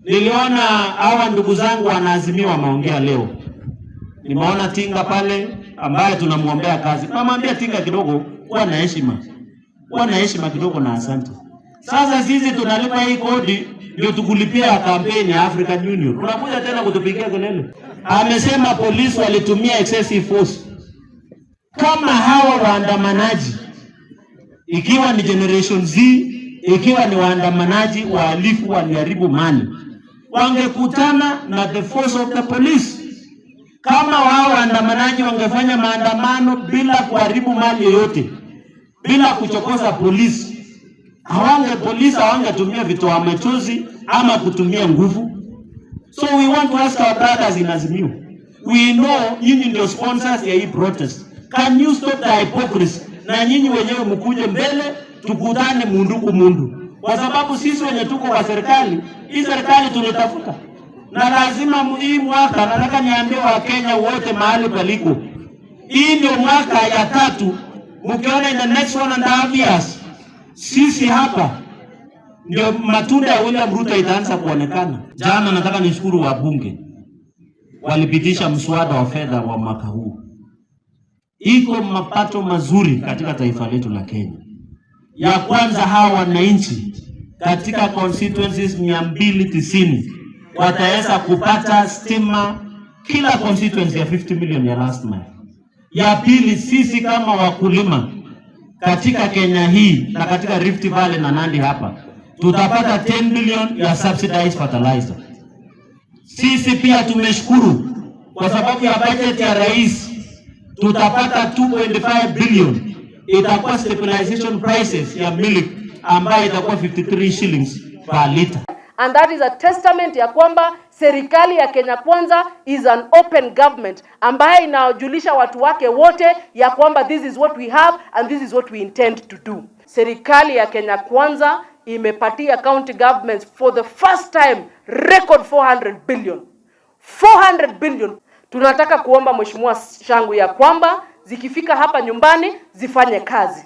Niliona hawa ndugu zangu wanaazimio wameongea leo. Nimeona Tinga pale ambaye tunamwombea kazi. Namwambia Tinga kidogo, kuwa na heshima, kuwa na heshima kidogo na asante. Sasa sisi tunalipa hii kodi ndio tukulipia kampeni ya African Union, unakuja tena kutupigia kelele. Amesema polisi walitumia excessive force. Kama hawa waandamanaji, ikiwa ni Generation Z, ikiwa ni waandamanaji wahalifu waliharibu mali, wangekutana na the force of the police. Kama wao waandamanaji wangefanya maandamano bila kuharibu mali yoyote, bila kuchokoza polisi, polisi hawangetumia vitoa machozi ama kutumia nguvu. So we want to ask our brothers in Azimio, we know nyinyi ndio sponsors ya hii protest. Can you stop the hypocrisy? Na nyinyi wenyewe mkuje mbele, tukutane mundu kumundu, kwa sababu sisi wenye tuko kwa serikali, hii serikali tulitafuta na lazima hii mwaka, nataka niambie Wakenya wote mahali paliko, hii ndio mwaka ya tatu. Mkiona in the next 1.5 years, sisi hapa ndio matunda ya William Ruto itaanza kuonekana. Jana nataka nishukuru wabunge walipitisha mswada wa fedha wa mwaka huu. Iko mapato mazuri katika taifa letu la Kenya. Ya kwanza, hawa wananchi katika constituencies 290 wataweza kupata stima kila constituency ya 50 million ya last mile. Ya pili, sisi kama wakulima katika Kenya hii na katika Rift Valley na Nandi hapa tutapata 10 billion ya subsidized fertilizer. Sisi pia tumeshukuru kwa sababu ya budget ya rais tutapata 2.5 billion, itakuwa stabilization prices ya milk ambayo itakuwa 53 shillings per liter. And that is a testament ya kwamba serikali ya Kenya Kwanza is an open government ambaye inawajulisha watu wake wote ya kwamba this is what we have and this is what we intend to do. Serikali ya Kenya Kwanza imepatia county governments for the first time record 400 billion. 400 billion. Tunataka kuomba Mheshimiwa Shangu ya kwamba zikifika hapa nyumbani zifanye kazi.